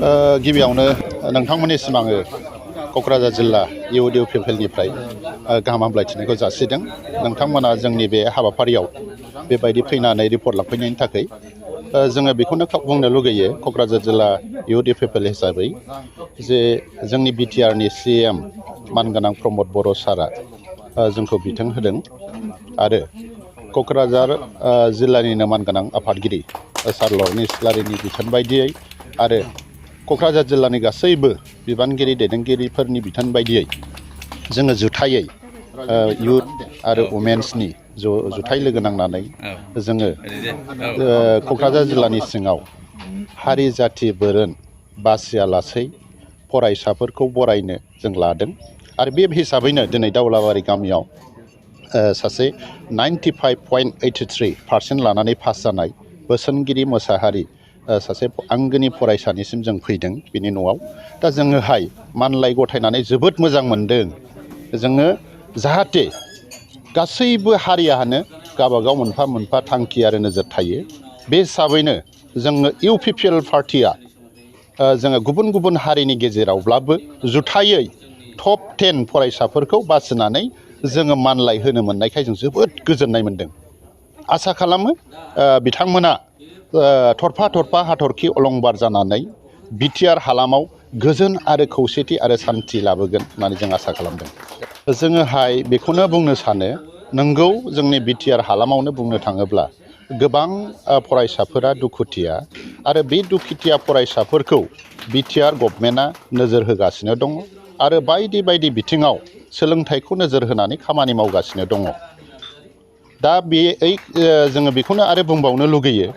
गिबियावनो नोंथांमोननिसिम आङो क'क्राझार जिल्ला UDPFLनिफ्राय गाहाम हामलायथिनायखौ जासिदों। नोंथांमोना जोंनि बे हाबाफारियाव बेबायदि फैनानै रिपर्ट लाफैनायनि थाखाय जोङो बेखौनो बुंनो लुगैयो क'क्राझार जिल्ला UDPFL हिसाबै जे जोंनि BTRनि CM मानगोनां प्रमद बर' सारा जोंखौ बिथोन होदों आरो क'क्राझार जिल्लानिनो मानगोनां आफादगिरि सार लरनिस इस्लारिनि बिथोन बायदियै आरो क'क्राझार जिल्लानि गासैबो बिबानगिरि दैदेनगिरिफोरनि बिथोन बायदियै जोङो जुथायै इयुथ आरो वुमेन्सनि जुथाय लोगो नांनानै जोङो क'क्राझार जिल्लानि सिङाव हारि जाथि बोरोन बासियालासै फरायसाफोरखौ बरायनो जों लादों आरो बे हिसाबैनो दिनै दाउलाबारि गामियाव सासे 95.83% लानानै पास जानाय बोसोनगिरि मोसाहारि सासे आंगोनि फरायसानिसिम जों फैदों बिनि न'आव। दा जोङोहाय मानलाय गथायनानै जोबोद मोजां मोनदों। जोङो जाहाथे गासैबो हारियानो गावबागाव मोनफा मोनफा थांखि आरो नोजोर थायो। बे हिसाबैनो जोङो UPPL पार्टिया जोङो गुबुन गुबुन हारिनि गेजेरावब्लाबो जुथायै टप 10 फरायसाफोरखौ बासिनानै जोङो मानलाय होनो मोननायखाय जों जोबोद गोजोननाय मोनदों। आसा खालामो बिथांमोना थरफा थरफा हाथरखि अलंबार जानानै BTR हालामाव गोजोन आरो खौसेथि आरो सान्थि लाबोगोन होननानै जों आसा खालामदों। जोङोहाय बेखौनो बुंनो सानो नंगौ जोंनि BTR हालामावनो बुंनो थाङोब्ला गोबां फरायसाफोरा दुखुथिया आरो बे दुखुथिया फरायसाफोरखौ BTR गभर्नमेन्टआ नोजोर होगासिनो दङ आरो बायदि बायदि बिथिङाव सोलोंथाइखौ नोजोर होनानै खामानि मावगासिनो दङ। दा जोङो बेखौनो आरो बुंबावनो लुगैयो।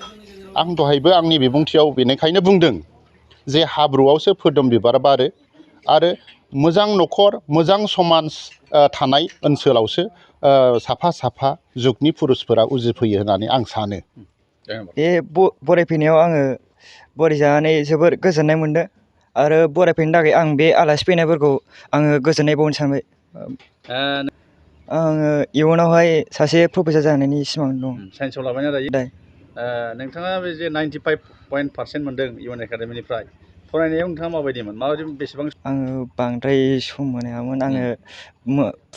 आं दहायबो आंनि बिबुंथियाव बेनिखायनो बुंदों जे हाब्रुआवसो फोदोम बिबार बारो आरो मोजां न'खर मोजां समाज थानाय ओनसोलावसो साफा साफा जुगनि पुरुषफोरा उजिफैयो होननानै आं सानो। बे बरायफैनायाव आङो बरायजानानै जोबोर गोजोननाय मोनदों आरो बरायफैनो थाखाय आं बे आलासि फैनायफोरखौ आङो गोजोननाय बावनो सानबाय। आङो इयुनावहाय सासे प्रफेसार जानायनि सिमां दं। साइन्सआव लाबायना दायो नोंथाङा बे जे 95% मोनदों UN एकाडेमिनिफ्राय फरायनायाव नोंथाङा माबायदिमोन बेसेबां? आङो बांद्राय सम मोनामोन। आङो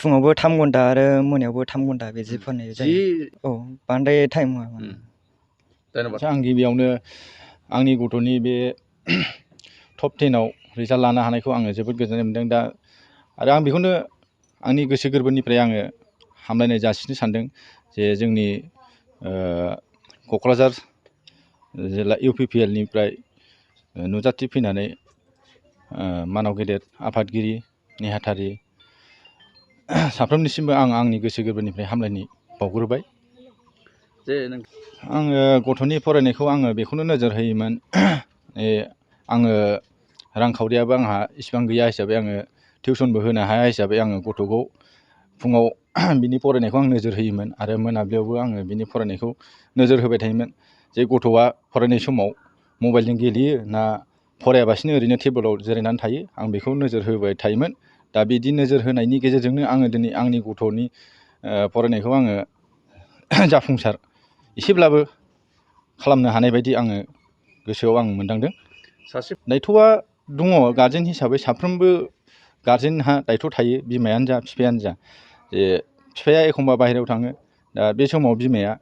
फुङावबो 3 घन्टा आरो मोनायावबो 3 घन्टा बिदि फरायनाय जायो। औ बांद्राय टाइम होआमोन। आं गिबियावनो आंनि गथ'नि बे टप 10आव रिजाल्ट लानो हानायखौ आङो जोबोद गोजोननाय मोनदों। दा आरो आं बेखौनो आंनि गोसो गोरबोनिफ्राय आङो हामलायनाय जासिनो सानदों जे जोंनि क'क्राझार जिल्ला UPPLनिफ्राय नुजाथि फैनानै मानाव गेदेर आफादगिरि नेहाथारि साफ्रोमनिसिमबो आं आंनि गोसो गोरबोनिफ्राय हामलायनाय बावग्रोबाय। आङो गथ'नि फरायनायखौ आङो बेखौनो नोजोर होयोमोन आङो रांखावरियाबो आंहा इसिबां गैया हिसाबै आङो टिउसनबो होनो हाया हिसाबै आङो गथ'खौ फुङाव बिनि फरायनायखौ आं नोजोर होयोमोन आरो मोनाबिलियावबो आङो बिनि फरायनायखौ नोजोर होबाय थायोमोन जे गथ'आ फरायनाय समाव मबाइलजों गेलेयो ना फरायाबासिनो ओरैनो टेबोलाव जिरायनानै थायो आं बेखौ नोजोर होबाय थायोमोन। दा बिदि नोजोर होनायनि गेजेरजोंनो आङो दिनै आंनि गथ'नि फरायनायखौ आङो जाफुंसार एसेब्लाबो खालामनो हानाय बायदि आङो गोसोआव आं मोनदांदों। दायथ'आ दङ गारजेन हिसाबै साफ्रोमबो गारजेनहा दायथ' थायो बिमायानो जा बिफायानो जा। जे बिफाया एखमबा बाहेरायाव थाङो दा बे समाव बिमाया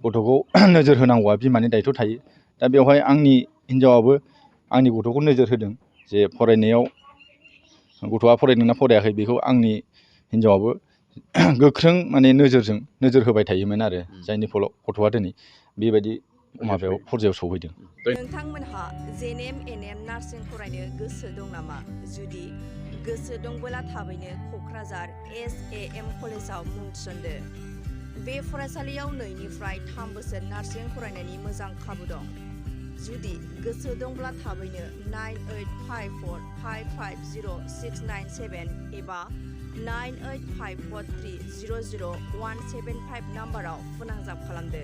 गथ'खौ नोजोर होनांगौआ बिमानि दायथ' थायो। दा बेवहाय आंनि हिन्जावाबो आंनि गथ'खौ नोजोर होदों जे फरायनायाव गथ'आ फरायदोंना फरायाखै बेखौ आंनि हिन्जावाबो गोख्रों माने नोजोर होबाय थायोमोन आरो जायनि फलाव गथ'आ दिनै बेबायदि माबायाव फरजायाव सौहैदों। नोंथांमोनहा JNM NM नार्सिं फरायनो गोसो दं नामा? जुदि गोसो दंबोला थाबैनो क'क्राझार SAM कलेजाव मुं थिसनदो। बे फरायसालियाव 2 निफ्राय 3 बोसोर नार्सिं फरायनायनि मोजां खाबु दं। जुदि गोसो दंब्ला थाबैनो 9854550697 एबा 9854300175 नाम्बाराव फोनांजाब खालामदो।